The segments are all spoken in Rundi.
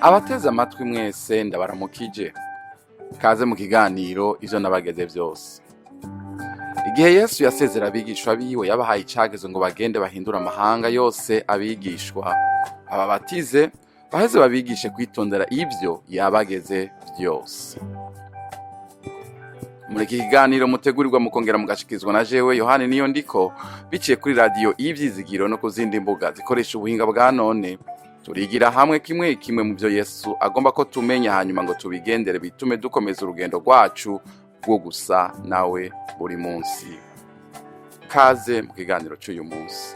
Abateze amatwi mwese, ndabaramukije. Kaze mu kiganiro Ivyo Nabageze Vyose. Igihe Yesu yasezera abigishwa biwe, yabahaye icagezo ngo bagende bahindure amahanga yose abigishwa, ababatize, baheze babigishe kwitondera ivyo yabageze vyose. Muri iki kiganiro mutegurirwa mukongera mugashikirizwa na jewe Yohani Niyo Ndiko, biciye kuri Radiyo Ivyizigiro no ku zindi mbuga zikoresha ubuhinga bwa none, turigira hamwe kimwe kimwe mu byo Yesu agomba ko tumenya, hanyuma ngo tubigendere, bitume dukomeza urugendo rwacu rwo gusa nawe buri munsi. Kaze mu kiganiro cy'uyu munsi.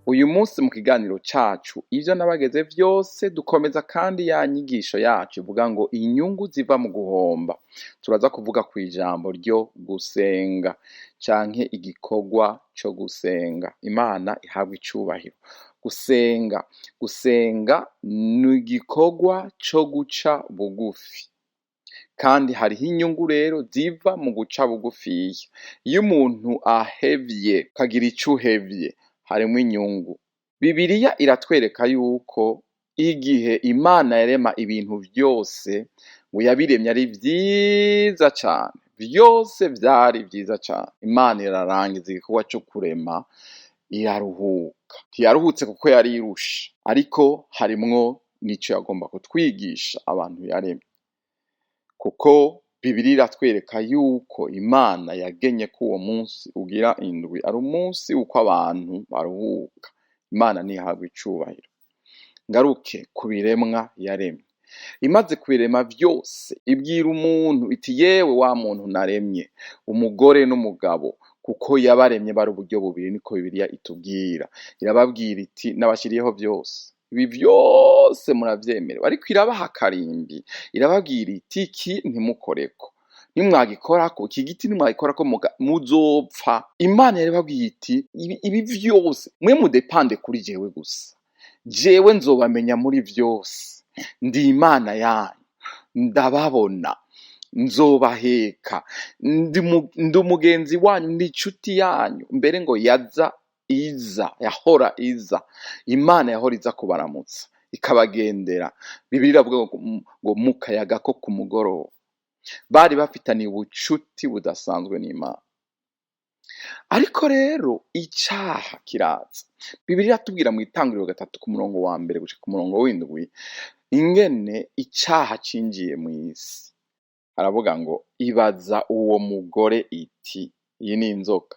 Uyu munsi mu kiganiro cacu Ivyo Nabageze Vyose, dukomeza kandi ya nyigisho yacu ivuga ngo inyungu ziva mu guhomba. Turaza kuvuga ku ijambo ryo gusenga canke igikorwa co gusenga. Imana ihabwa icubahiro. Gusenga ni igikorwa co guca bugufi, kandi hariho inyungu rero ziva mu guca bugufiya. Iyo umuntu ahevye, ukagira ico uhevye, harimwo inyungu. Bibiliya iratwereka yuko igihe Imana yarema ibintu vyose, ngo yabiremye ari vyiza cane, vyose vyari vyiza cane. Imana irarangiza igikorwa co kurema, iraruhuka. Ntiyaruhutse kuko yari irushe, ariko harimwo n'ico yagomba kutwigisha abantu yaremye, kuko Bibiliya iratwereka yuko Imana yagenye ko uwo munsi ugira indwi ari umunsi w'uko abantu baruhuka. Imana ntihabwa icubahiro. Ngaruke ku biremwa yaremye. Imaze kubirema vyose, ibwira umuntu iti: "Yewe wa muntu naremye, umugore n'umugabo", kuko yabaremye bari uburyo bubiri, niko Bibiliya itubwira. Irababwira iti: "Nabashiriyeho vyose, ibi vyose muravyemerewe", ariko irabaha akarimbi, irababwira iti: "Iki ntimukoreko, nimwagikorako, iki giti nimwagikorako muzopfa." Imana yarababwiye iti: "Ibi vyose mwe mudépende kuri jewe gusa, jewe nzobamenya muri vyose, ndi Imana yanyu, ndababona, nzobaheka, ndi umugenzi wanyu, ndi inshuti yanyu." Mbere ngo yaza iza, yahora iza, Imana yahora iza kubaramutsa, ikabagendera. Bibiliya iravuga ngo mu kayaga ko ku mugoroba. Bari bafitaniye ubucuti budasanzwe n'Imana. Ariko rero icaha kiraza. Bibiliya iratubwira mu Itanguriro 3 ku murongo wa 1 gushika ku murongo w'7 ingene icaha cinjiye mw'isi. Aravuga ngo: "Ibaza uwo mugore iti", iyi ni inzoka,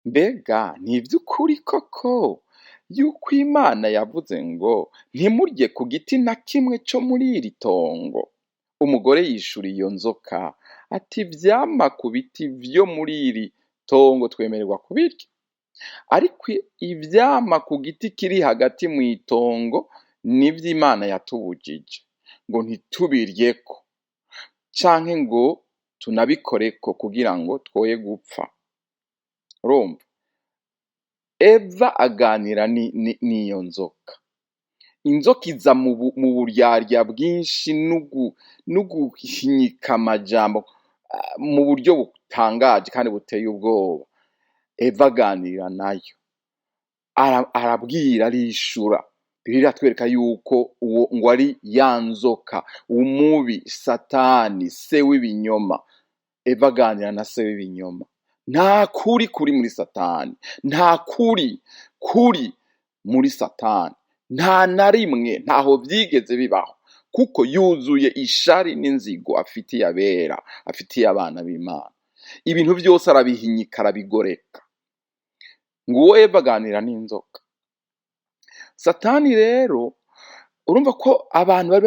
"mbega ni ivy'ukuri koko yuko Imana yavuze ngo ntimurye ku giti na kimwe co muri iri tongo?" Umugore yishura iyo nzoka ati: 'Ivyama ku biti vyo muri iri tongo twemererwa kubirya, ariko ivyama ku giti kiri hagati mw'itongo nivyo Imana yatubujije ngo ntitubiryeko canke ngo tunabikoreko, kugira ngo twoye gupfa.'" Urumva Eva aganira n'iyo nzoka. Inzoka iza mu buryarya bwinshi n'uguhinyika amajambo mu buryo butangaje kandi buteye ubwoba. Eva aganira nayo, arabwira, arishura. Bibiliya iratwereka yuko uwo ngo ari ya nzoka, umubi, Satani, se w'ibinyoma. Eva aganira na se w'ibinyoma. Nta kuri kuri muri Satani, nta kuri kuri muri Satani, nta na rimwe, ntaho vyigeze bibaho, kuko yuzuye ishari n'inzigo afitiye abera, afitiye abana b'Imana. Ibintu vyose arabihinyika, arabigoreka. Nguwo Eva aganira n'inzoka. Satani rero, urumva ko abantu bari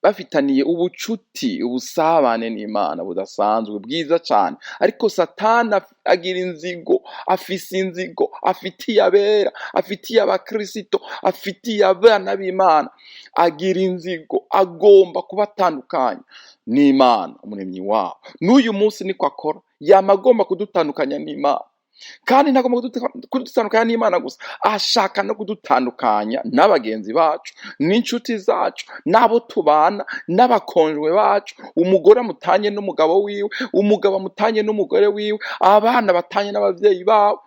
bafitaniye ubucuti, ubusabane n'Imana budasanzwe, bwiza cane, ariko Satani agira inzigo, afise inzigo afitiye abera, afitiye abakirisito, afitiye abana b'Imana. Agira inzigo, agomba kubatandukanya n'Imana umuremyi wabo. N'uyu munsi niko akora, yama agomba kudutandukanya n'Imana. Kandi ntagomba kudutandukanya n'Imana gusa, ashaka no kudutandukanya n'abagenzi bacu, n'inshuti zacu, n'abo tubana, n'abakonjwe bacu. Umugore amutanye n'umugabo wiwe, umugabo amutanye n'umugore wiwe, abana batanye n'abavyeyi babo,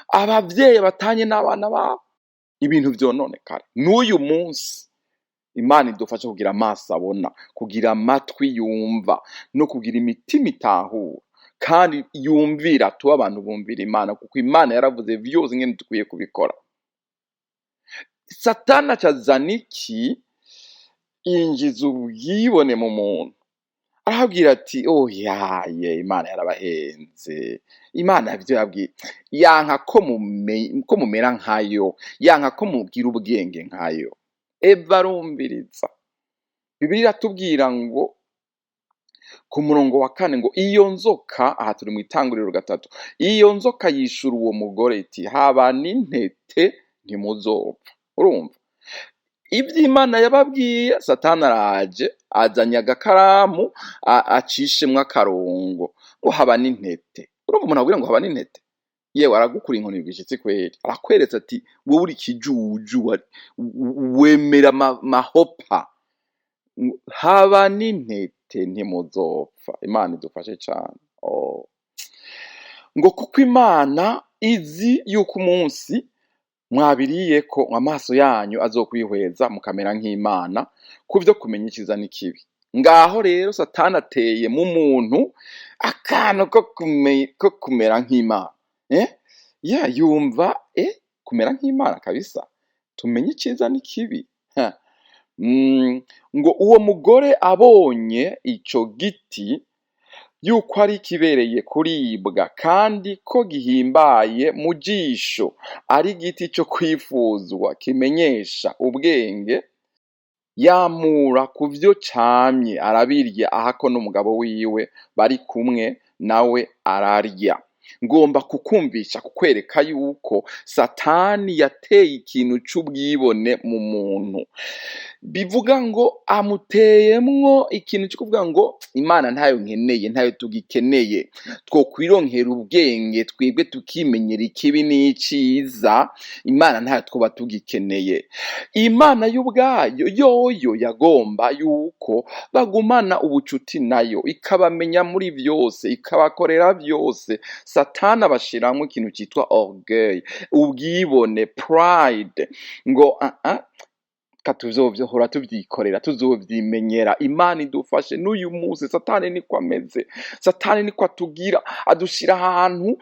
abavyeyi batanye n'abana babo, ibintu vyononekara. N'uyu munsi Imana idufashe kugira amaso abona, kugira amatwi yumva, no kugira imitima itahura kandi yumvira. Tuba abantu bumvira Imana, kuko Imana yaravuze vyose ingene dukwiye kubikora. Satani acazana iki? Yinjiza ubwibone mu muntu, arababwira ati: "Oyaye, Imana yarabahenze. Imana ivyo yabwiye, yanka ko mumera nkayo, yanka ko mugira ubwenge nkayo." Eva arumviriza. Bibiliya iratubwira ngo ku murongo wa 4 ngo: "Iyo nzoka", aha turi mu Itanguriro 3, "iyo nzoka yishura uwo mugore iti: 'Haba n'intete ntimuzopfa.'" Urumva ivyo Imana yababwiye, Satani araje azanye agakaramu acishemwo akarongo ngo: "Haba n'intete." Urumva umuntu akubwira ngo haba n'intete, yewe aragukura inkoni bwishitsi kweri, arakweretse ati: "Wowe uri ikijuju, wemera mahopa, haba n'intete ntimuzopfa." Imana idufashe cane. Oh. Ngo: "Kuko Imana izi yuko umunsi mwabiriyeko amaso yanyu azokwihweza, mukamera nk'Imana kuvyo kumenya iciza n'ikibi." Ngaho rero Satani ateye mu muntu akantu ko kumera nk'Imana, eh? Yeah, yumva kumera nk'Imana kabisa, tumenye iciza n'ikibi. Ha. Ngo: "Uwo mugore abonye ico giti yuko ari kibereye kuribwa, kandi ko gihimbaye mu jisho, ari igiti co kwifuzwa kimenyesha ubwenge, yamura ku vyo camye arabirya, ahako n'umugabo wiwe bari kumwe, nawe ararya." Ngomba kukumvisha, kukwereka yuko Satani yateye ikintu c'ubwibone mu muntu, bivuga ngo amuteyemwo ikintu co kuvuga ngo: "Imana ntayo nkeneye, ntayo tugikeneye, twokwironkera ubwenge twebwe tukimenyera ikibi n'iciza, Imana ntayo twoba tugikeneye." Imana y'ubwayo yoyo yagomba yuko bagumana ubucuti nayo, ikabamenya muri vyose, ikabakorera vyose. Satani abashiramwo ikintu citwa orgueil, ubwibone, pride, ngo: "Ah ah, katuzovyohora tuvyikorera, tuzovyimenyera." Imana idufashe. N'uyu munsi Satani niko ameze, Satani niko atugira, adushira ahantu,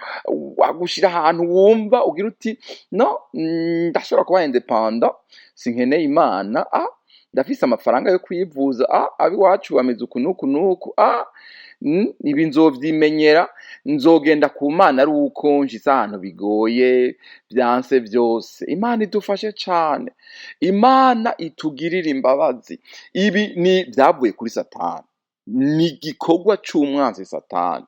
agushira ahantu wumva ugira uti: "No, ndashobora kuba indépendant, sinkeneye Imana. Ah, ndafise amafaranga yo kwivuza. Ah, abiwacu bameze uku n'uku n'uku. Ah, ibi nzovyimenyera, nzogenda ku Mana ari uko nshitse ahantu bigoye, vyanse vyose." Imana idufashe cane, Imana itugirire imbabazi. Ibi ni vyavuye kuri Satani, ni igikorwa c'umwansi Satani.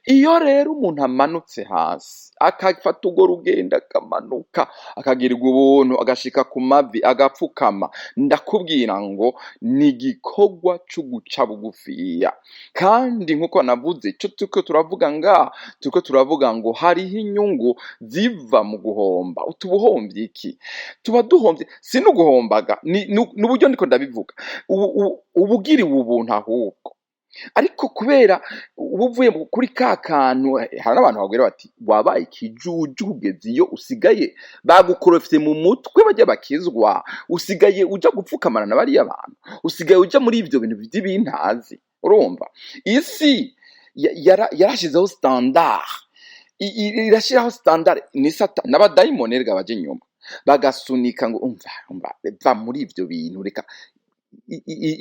Iyo rero umuntu amanutse hasi, akafata urwo rugendo, akamanuka, akagirirwa ubuntu, agashika ku mavi, agapfukama, ndakubwira ngo ni igikorwa co guca bugufiya. Kandi nkuko navuze, ico turiko turavuga ngaha, turiko turavuga ngo hariho inyungu ziva mu guhomba. Utuba uhomvye iki? Tuba duhomvye, si n'uguhombaga, ni uburyo ndiko ndabivuga, uba ugiriwe ubuntu ahubwo, ariko kubera uba uvuye kuri ka kantu, hari n'abantu babwira bati: "Wabaye ikijuju kugeza iyo usigaye bagukorofye mu mutwe, bajya bakizwa, usigaye uja gupfukamana na bariya bantu, usigaye uja muri ivyo bintu vy'ibintazi." Urumva isi yarashizeho standard, irashiraho standard, ni Satani n'abadayimoni erega baje inyuma bagasunika ngo: "Umva, umva, va muri ivyo bintu, reka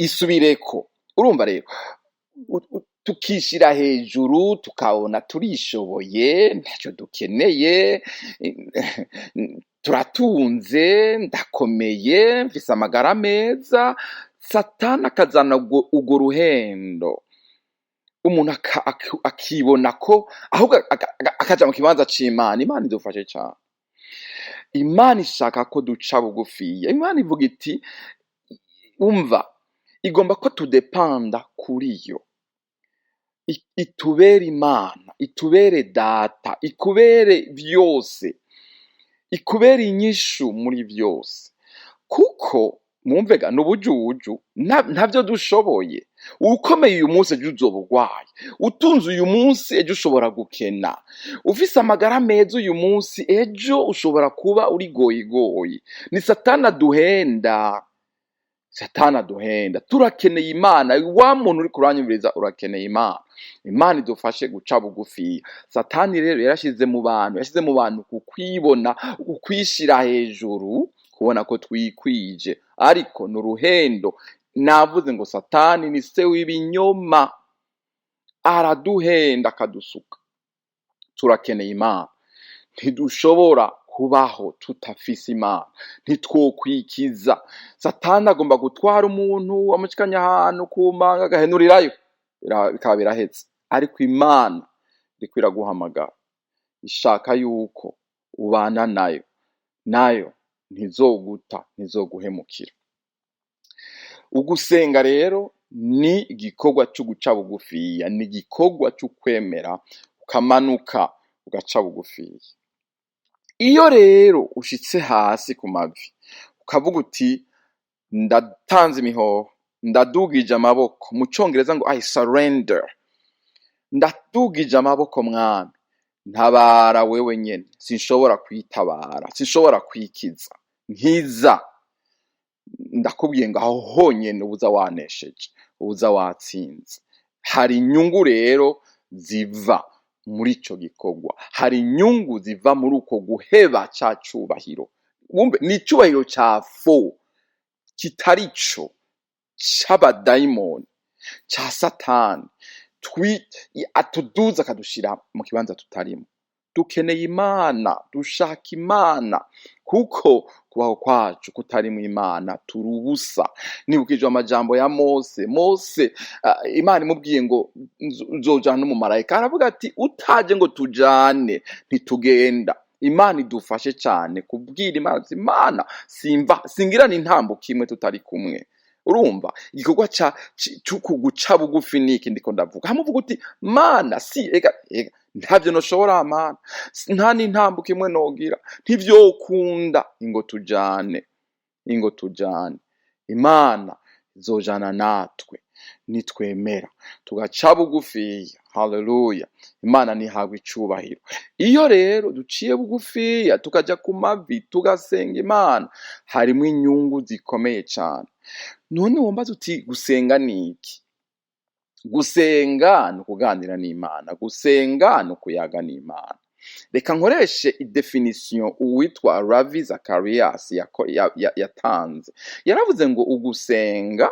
isubireko." Urumva rero tukishira hejuru, tukabona turishoboye, ntacyo dukeneye, turatunze, ndakomeye, mfise amagara meza. Satani akazana urwo ruhendo, umuntu akibona ko ahubwo akaja mu kibanza c'Imana. Imana idufashe cane. Imana ishaka ko duca bugufiya. Imana ivuga iti: "Umva", igomba ko tudepanda kuri yo, itubere Imana, itubere data, ikubere vyose, ikubere inyishu muri vyose, kuko mwumvega n'ubujuju, ntavyo dushoboye. Ukomeye uyu munsi, ejo uzoba urwaye. Utunze uyu munsi, ejo ushobora gukena. Ufise amagara meza uyu munsi, ejo ushobora kuba uri goyigoyi. Ni Satani aduhenda. Satani aduhenda. Turakeneye Imana. Wa muntu uri kuranyumviriza, urakeneye Imana. Imana idufashe guca bugufiya. Satani rero yarashize mu bantu, yashize mu bantu kukwibona, kukwishira hejuru, kubona ko twikwije, ariko ni uruhendo. Navuze ngo Satani ni se w'ibinyoma, araduhenda akadusuka. Turakeneye Imana. Ntidushobora kubaho tutafise Imana, ntitwokwikiza. Satani agomba gutwara umuntu amushikanye ahantu ku manga, agahenurirayo, bikaba birahetse. Ariko Imana iriko iraguhamagara, ishaka yuko ubana nayo, nayo ntizoguta, ntizoguhemukira. Ugusenga rero ni igikorwa co guca bugufiya, ni igikorwa co kwemera ukamanuka ugaca bugufiya. Iyo rero ushitse hasi ku mavi, ukavuga uti: "Ndatanze imihoho, ndadugije amaboko", mu congereza ngo "I surrender", "Ndadugije amaboko, Mwami, ntabara wewe nyene, sinshobora kwitabara, sinshobora kwikiza, nkiza", ndakubwiye ngo aho honyene ubuza wanesheje, ubuza watsinze. Hari inyungu rero ziva muri ico gikorwa, hari inyungu ziva muri uko guheba ca cubahiro. Wumve, ni icubahiro ca faux, kitari co, c'abadayimoni, ca Satani, atuduza akadushira mu kibanza tutarimo. Dukeneye Imana, dushaka Imana, kuko kubaho kwacu kutarimwo Imana turi ubusa. Nibukijwe amajambo ya Mose. Mose, Imana imubwiye ngo nzojana n'umumarayika, aravuga ati: "Utaje ngo tujane, ntitugenda." Imana idufashe cane kubwira Imana ati: "Imana, simva, singira n'intambuko imwe tutari kumwe." Urumva igikorwa ca c'uku guca bugufi niki ndiko ndavuga, hamwe uvuga uti: "Mana, si ega ega, ntavyo noshobora, Mana, nta n'intambuko imwe nogira, ntivyokunda, ingo tujane, ingo tujane." Imana izojana natwe nitwemera tugaca bugufiya. Haleluya, Imana ntihabwa icubahiro. Iyo rero duciye bugufiya, tukaja ku mavi, tugasenga Imana, harimwo inyungu zikomeye cane. None wombaza uti: "Gusenga ni iki?" Gusenga ni ukuganira n'Imana, gusenga ni ukuyaga n'Imana. Reka nkoreshe i définition uwitwa Ravi Zacharias yatanze. Yaravuze ngo ugusenga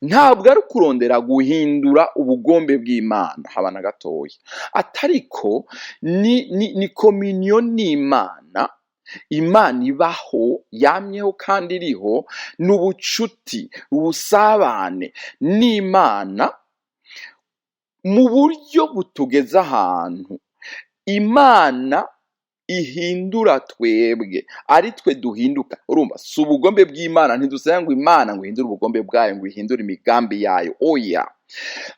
ntabwo ari ukurondera guhindura ubugombe bw'Imana, haba na gatoya, atariko ni communion n'Imana. Imana ibaho, yamyeho kandi iriho, n'ubucuti, ubusabane n'Imana mu buryo butugeza ahantu Imana ihindura, twebwe ari twe duhinduka. Urumva, si ubugombe bw'Imana. Ntidusenga ngo Imana ngo ihindure ubugombe bwayo, ngo ihindure imigambi yayo, oya.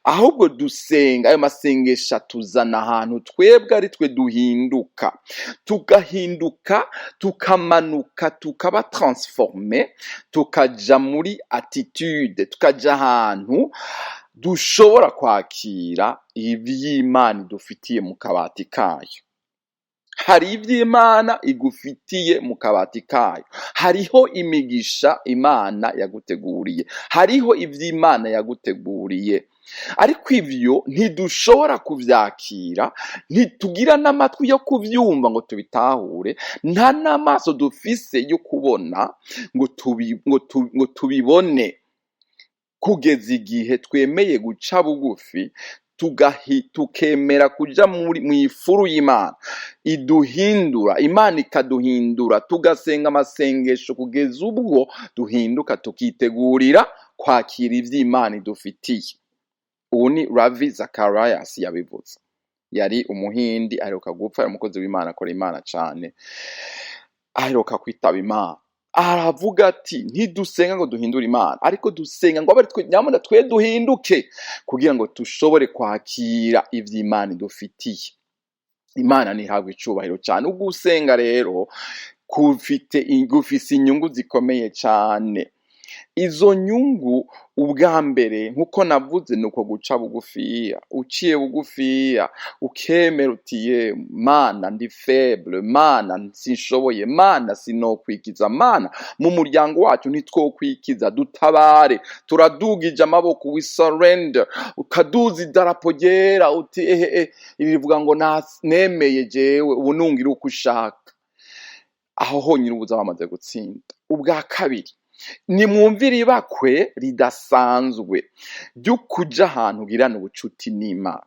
Ahubwo dusenga, ayo masengesho atuzana ahantu twebwe ari twe duhinduka, tugahinduka, tukamanuka, tukaba transformé, tukaja muri attitude, tukaja ahantu dushobora kwakira ivy'Imana idufitiye mu kabati kayo. Hari ivy'Imana igufitiye mu kabati kayo, hariho imigisha Imana yaguteguriye, hariho ivy'Imana yaguteguriye, ariko ivyo ntidushobora kuvyakira, ntitugira n'amatwi yo kuvyumva ngo tubitahure, nta n'amaso dufise yo kubona ngo tubibone, kugeza igihe twemeye guca bugufi, tukemera kuja mw'ifuru y'Imana iduhindura. Imana ikaduhindura, tugasenga amasengesho kugeza ubwo duhinduka, tukitegurira kwakira ivy'Imana idufitiye. Ubu ni Ravi Zacharias yabivuze, yari umuhindi, aheruka gupfa, yari umukozi w'Imana, akora Imana cane, aheruka kwitaba Imana. Aravuga ati: "Ntidusenga ngo duhindure Imana, ariko dusenga ngo abe ari twe nyamuna twe duhinduke, kugira ngo dushobore kwakira ivy'Imana idufitiye." Imana ntihabwa icubahiro cane. Ugusenga rero gufise inyungu zikomeye cane. Izo nyungu, ubwa mbere, nk'uko navuze, ni uko guca bugufiya. Uciye bugufiya, ukemera uti: "Ye Mana, ndi faible, Mana, sinshoboye, Mana, sinokwikiza, Mana, mu muryango wacu ntitwokwikiza, dutabare, turadugije amaboko, we surrender." Ukaduza idarapo ryera uti: "Ehe, iri rivuga ngo nemeye jewe, ubu nungira uko ushaka." Aho honyine ubuza bamaze gutsinda. Ubwa kabiri, nimwumvire ibakwe ridasanzwe ryo kuja ahantu ugirana ubucuti n'Imana.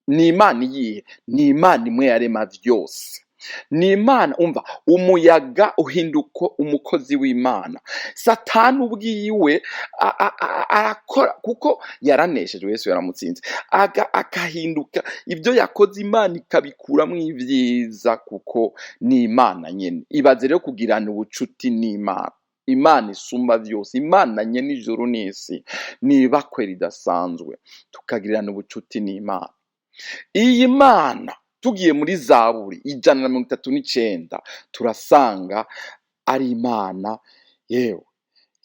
Ni Imana iyihe? Ni Imana imwe yarema vyose. Ni Imana, umva, umuyaga uhinduka umukozi w'Imana. Satani ubwiwe arakora kuko yaraneshejwe, Yesu yaramutsinze. Akahinduka ibyo yakoze, Imana ikabikuramwo ibyiza kuko ni Imana nyene. Ibaze rero kugirana ubucuti n'Imana, Imana isumba vyose, Imana nyene ijuru n'isi. Ni ibakwe ridasanzwe tukagirana ubucuti n'Imana. Iyi Mana, tugiye muri Zaburi 139, turasanga ari Imana yewe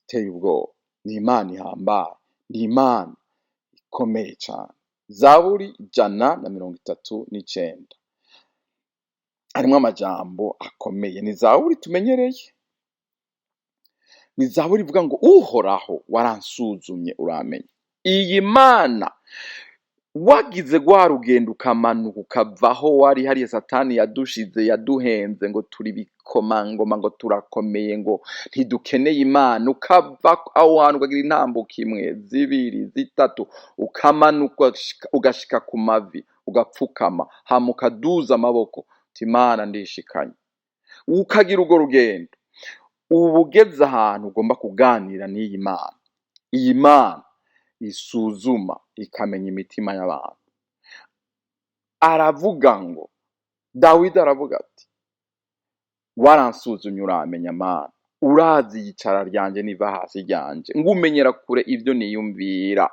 iteye ubwoba, ni Imana ihambaye, ni Imana ikomeye cane. Zaburi 139 harimwo amajambo akomeye. Ni zaburi tumenyereye, ni zaburi ivuga ngo: "Uhoraho, waransuzumye uramenya." Iyi Mana, wagize rwa rugendo, ukamanuka, ukavaho wari hariya Satani yadushize, yaduhenze ngo turi bikomangoma, ngo turakomeye, ngo ntidukeneye Imana, ukava aho hantu, ukagira intambuko imwe, zibiri, zitatu, ukamanuka, ugashika ku mavi, ugapfukama, hama ukaduza amaboko uti: "Imana, ndishikanye." Ukagira urwo rugendo, uba ugeze ahantu ugomba kuganira n'iyi Mana. Iyi Mana isuzuma ikamenya imitima y'abantu. Aravuga ngo, Dawidi aravuga ati: "Waransuzumye uramenya, Mana, urazi iyicara ryanje niva hasi ryanje, ngumenyera kure ivyo niyumvira,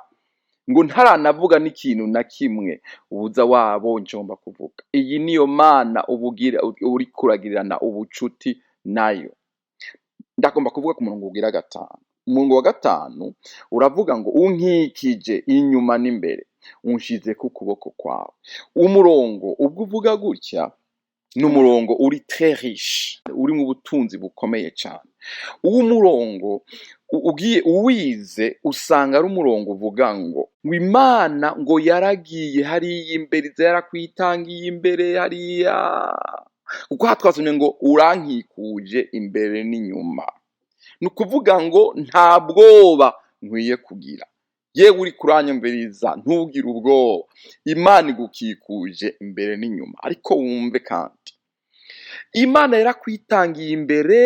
ngo ntaranavuga n'ikintu na kimwe ubuza wabonye ngomba kuvuga." Iyi niyo Mana ubugira uriko uragirirana ubucuti nayo. Ndagomba kuvuga ku murongo ugira gatanu. Umurongo wa gatanu uravuga ngo: "Unkikije inyuma n'imbere, unshizeko ukuboko kwawe." Umurongo ubwo uvuga gutya ni umurongo uri très riche, urimwo ubutunzi bukomeye cane. Uwo murongo ugiye uwize, usanga ari umurongo uvuga ngo Imana ngo yaragiye hariya imbere, iza yarakwitangiye imbere hariya, kuko aha twasomye ngo: "Urankikuje imbere n'inyuma." Ni ukuvuga ngo nta bwoba nkwiye kugira. Yewe uri kuranyumviriza, ntugire ubwoba, Imana igukikuje imbere n'inyuma. Ariko wumve kandi, Imana yarakwitangiye imbere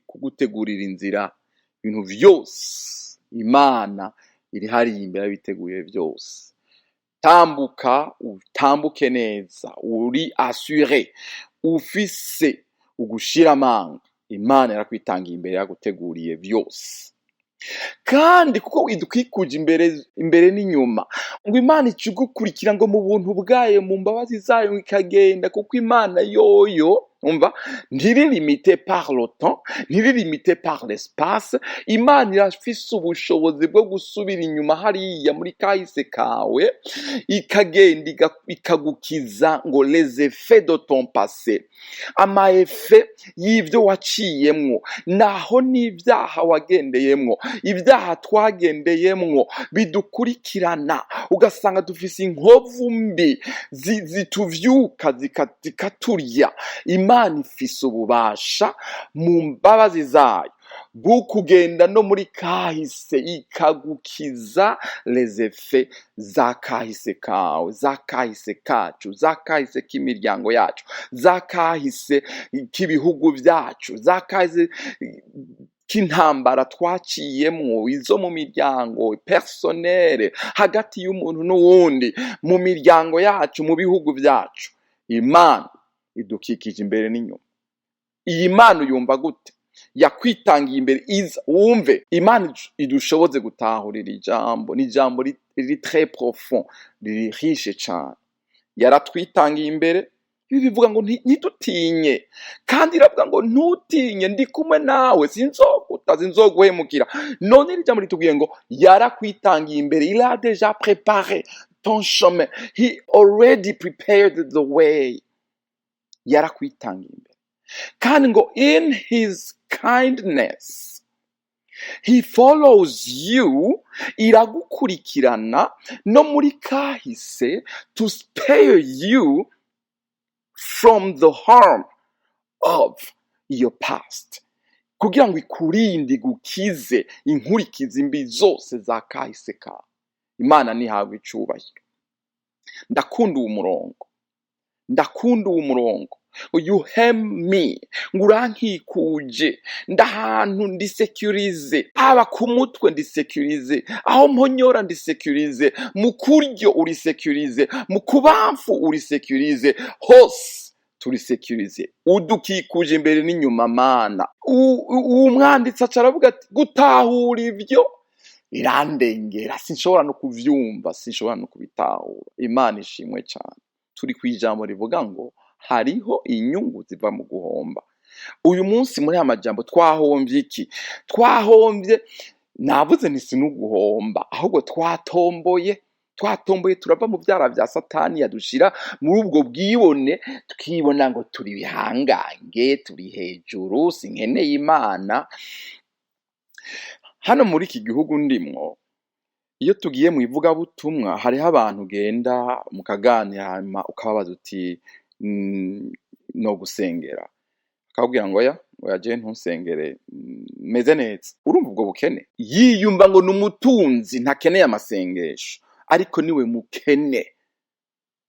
kugutegurira inzira. Ibintu vyose Imana iri hariya imbere yabiteguye byose. Tambuka, utambuke neza, uri assuré, ufise ugushira amanga. Imana yarakwitangiye imbere, yaguteguriye byose. Kandi kuko idukikuje imbere n'inyuma, ngo Imana ikigukurikira ngo mu buntu bwayo, mu mbabazi zayo, ngo ikagenda, kuko Imana yoyo, umva, ntiri limité par le temps, ntiri limité par l'espace. Imana irafise ubushobozi bwo gusubira inyuma hariya muri kahise kawe, ikagenda ikagukiza ngo les effets de ton passé, ama effets y'ibyo waciyemwo, naho n'ibyaha wagendeyemwo, ibyaha twagendeyemwo bidukurikirana, ugasanga dufise inkovu mbi zituvyuka zikaturya. Imana ifise ububasha mu mbabazi zayo bwo kugenda no muri kahise, ikagukiza les effets za kahise kawe, za kahise kacu, za kahise k'imiryango yacu, za kahise k'ibihugu byacu, za kahise k'intambara twaciyemwo, izo mu miryango personnelle, hagati y'umuntu n'uwundi, mu miryango yacu, mu bihugu byacu. Imana idukikije imbere n'inyuma. Iyi Mana uyumva gute? Yakwitangiye imbere iza. Wumve, Imana idushoboze gutahurira ijambo. Ni ijambo riri très profond, riri riche cane. Yaratwitangiye imbere. Ibi bivuga ngo ntidutinye. Kandi iravuga ngo: "Ntutinye, ndi kumwe nawe, sinzoguta." Nzoguta, sinzoguhemukira. None iri jambo ritubwiye ngo yarakwitangiye imbere. Il a déjà préparé ton chemin, he already prepared the way. Yarakwitangiye imbere, kandi ngo in his kindness he follows you, iragukurikirana no muri kahise, to spare you from the harm of your past, kugira ngo ikurinde, igukize inkurikizi mbi zose za kahise kawe. Imana ntihabwe icubahiro. Ndakunda uwo murongo, ndakunda uwo murongo. You hem me, ngo urankikuje, ndahantu ndi sécurisé, haba ku mutwe ndi sécurisé, aho mponyora ndi sécurisé, mu kuryo uri sécurisé, mu kubamfu uri sécurisé, hose turi sécurisé, udukikuje imbere n'inyuma, Mana. Uwo mwanditsi aca aravuga ati: "Gutahura ivyo birandengera, sinshobora no kuvyumva, sinshobora no kubitahura." Imana ishimwe cyane. Turi ku ijambo rivuga ngo hariho inyungu ziva mu guhomba. Uyu munsi muri aya majambo twahombye iki? Twahombye, navuze nti si n'uguhomba, ahubwo twatomboye. Twatomboye turava mu vyara vya Satani yadushira muri ubwo bwibone, tukibona ngo turi bihangange, turi hejuru, sinkeneye Imana. Hano muri iki gihugu ndimwo, iyo tugiye mu ivugabutumwa, hariho abantu ugenda mukaganira, hanyuma ukababaza uti: "No gusengera?" Akakubwira ngo: "Oya, oya, jewe ntunsengere, meze neza." Urumva ubwo bukene? Yiyumva ngo ni umutunzi, ntakeneye amasengesho, ariko niwe mukene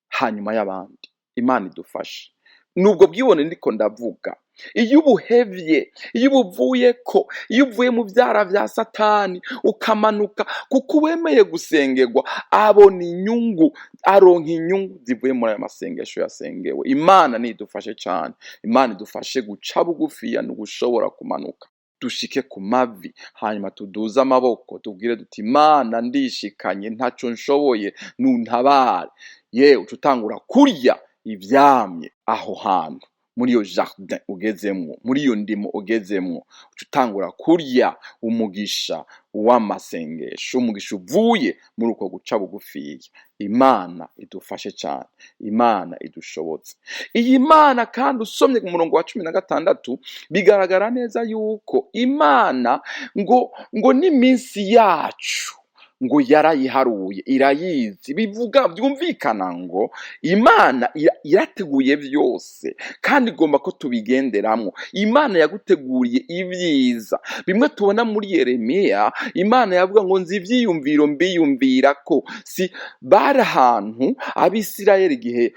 hanyuma y'abandi. Imana idufashe. Nubwo bwibone ndiko ndavuga, iyo ubuhevye, iyo ubuvuyeko, iyo uvuye mu vyara vya Satani ukamanuka, kuko uwemeye gusengerwa abona inyungu, aronka inyungu zivuye muri ayo masengesho yasengewe. Imana nidufashe cane. Imana idufashe guca bugufiya no gushobora kumanuka, dushike ku mavi, hanyuma tuduze amaboko, tubwire duti: "Imana, ndishikanye, ntaco nshoboye, nuntabare." Yewe, uca utangura kurya ivyamye aho hantu muri iyo jardin ugezemwo, muri iyo ndimo ugezemwo. Uca utangura kurya umugisha w'amasengesho, umugisha uvuye muri uko guca bugufiya. Imana idufashe cyane, Imana idushobotse. Iyi Mana kandi, usomye ku murongo wa 16, bigaragara neza yuko Imana ngo n'iminsi yacu ngo yarayiharuye, irayizi. Bivuga byumvikana ngo Imana irateguye byose kandi igomba ko tubigenderamwo. Imana yaguteguriye ibyiza. Bimwe tubona muri Yeremiya, Imana yavuga ngo: "Nzi ivyiyumviro mbiyumvira ko." Si bari ahantu Abisirayeli igihe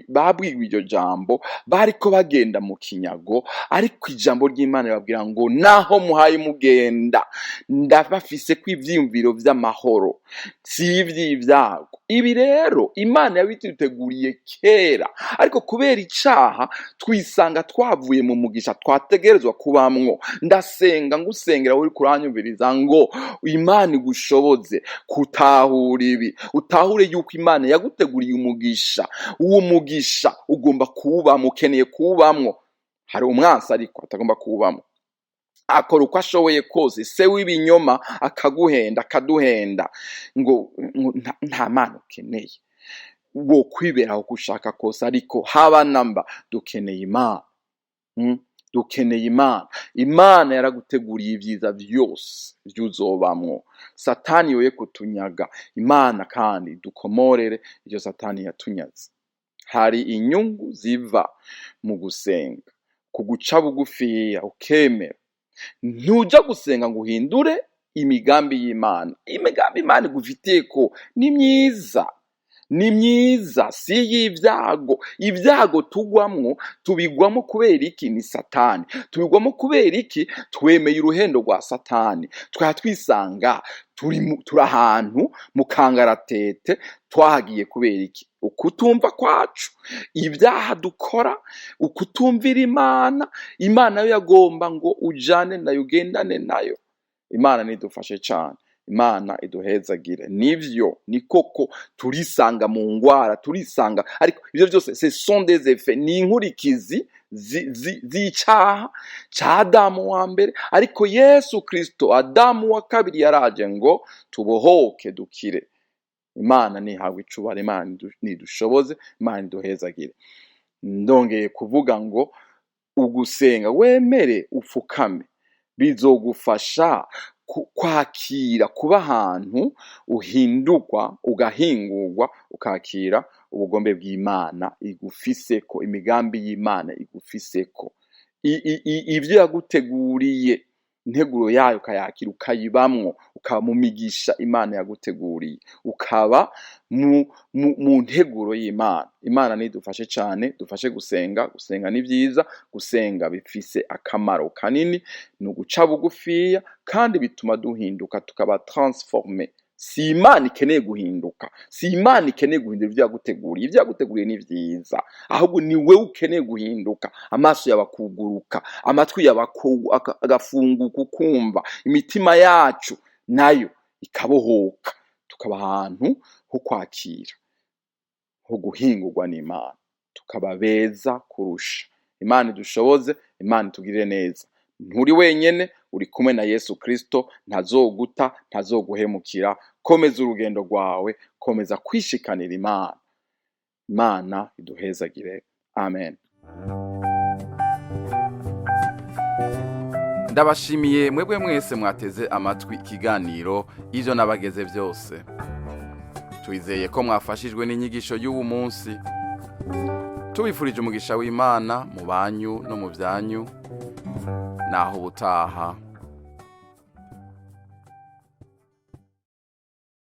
babwiwe iryo jambo, bariko bagenda mu kinyago, ariko ijambo ry'Imana ribabwira ngo: "Naho muhaye mugenda, ndabafise ko ivyiyumviro vy'amahoro, si ivy'ibyago." Ibi rero Imana yabituteguriye kera, ariko kubera icaha twisanga twavuye mu mugisha twategerezwa kubamwo. Ndasenga, ngusengera uri kuranyumviriza, ngo Imana igushoboze gutahura ibi, utahure yuko Imana yaguteguriye umugisha. Uwo mugisha ugomba kuwubamwo, ukeneye kuwubamwo. Hari umwansi ariko atagomba kuwubamwo, akora uko ashoboye kose, se w'ibinyoma, akaguhenda, akaduhenda ngo nta Mana ukeneye, wo kwiberaho uko ushaka kose. Ariko haba namba, dukeneye Imana. Dukeneye Imana. Imana yaraguteguriye ibyiza byose byuzobamwo. Satani yoye kutunyaga. Imana kandi dukomorere ibyo Satani yatunyaze. Hari inyungu ziva mu gusenga, ku guca bugufiya ukemera. Ntuja gusenga ngo uhindure imigambi y'Imana. Imigambi Imana igufitiye ko ni myiza, ni myiza, si iy'ibyago. Ibyago tugwamwo, tubigwamo kubera iki? Ni Satani. Tubigwamo kubera iki? Twemeye uruhendo rwa Satani, twaba twisanga turi ahantu mu kangaratete. Twahagiye kubera iki? Ukutumva kwacu, ibyaha dukora, ukutumvira Imana. Imana yo yagomba ngo ujane nayo, ugendane nayo. Imana nidufashe cyane. Imana iduhezagire. Nivyo, ni koko turisanga mu ngwara, turisanga, ariko ivyo vyose ce sont des effets, ni inkurikizi z'icaha ca Adamu wa mbere. Ariko Yesu Kristo, Adamu wa kabiri, yaraje ngo tubohoke, dukire. Imana nihabwe icubahiro, Imana nidushoboze, Imana iduhezagire. Ndongeye kuvuga ngo ugusenga, wemere upfukame, bizogufasha kwakira kuba ahantu uhindurwa, ugahingurwa, ukakira ubugombe bw'Imana igufiseko, imigambi y'Imana igufiseko, ivyo yaguteguriye, integuro yayo ukayakira, ukayibamwo, ukaba mu migisha Imana yaguteguriye, ukaba mu nteguro y'Imana. Imana nidufashe cane, dufashe gusenga. Gusenga ni vyiza, gusenga bifise akamaro kanini, ni uguca bugufiya, kandi bituma duhinduka, tukaba transformé. Si Imana ikeneye guhinduka, si Imana ikeneye guhindura ivyo yaguteguriye. Ivyo yaguteguriye ni vyiza, ahubwo ni wewe ukeneye guhinduka, amaso yawe akuguruka, amatwi yawe agafunguka, ukumva, imitima yacu nayo ikabohoka, tukaba ahantu ho kwakira, ho guhingurwa n'Imana, tukaba beza kurusha. Imana idushoboze, Imana itugirire neza. Nturi wenyene, uri kumwe na Yesu Kristo, ntazoguta, ntazoguhemukira. Komeza urugendo rwawe, komeza kwishikanira Imana. Imana iduhezagire. Amen. Ndabashimiye mwebwe mwese mwateze amatwi ikiganiro Ivyo Nabageze Vyose. Twizeye ko mwafashijwe n'inyigisho y'uwu munsi. Tubifurije umugisha w'Imana mu banyu no mu byanyu. Naho ubutaha.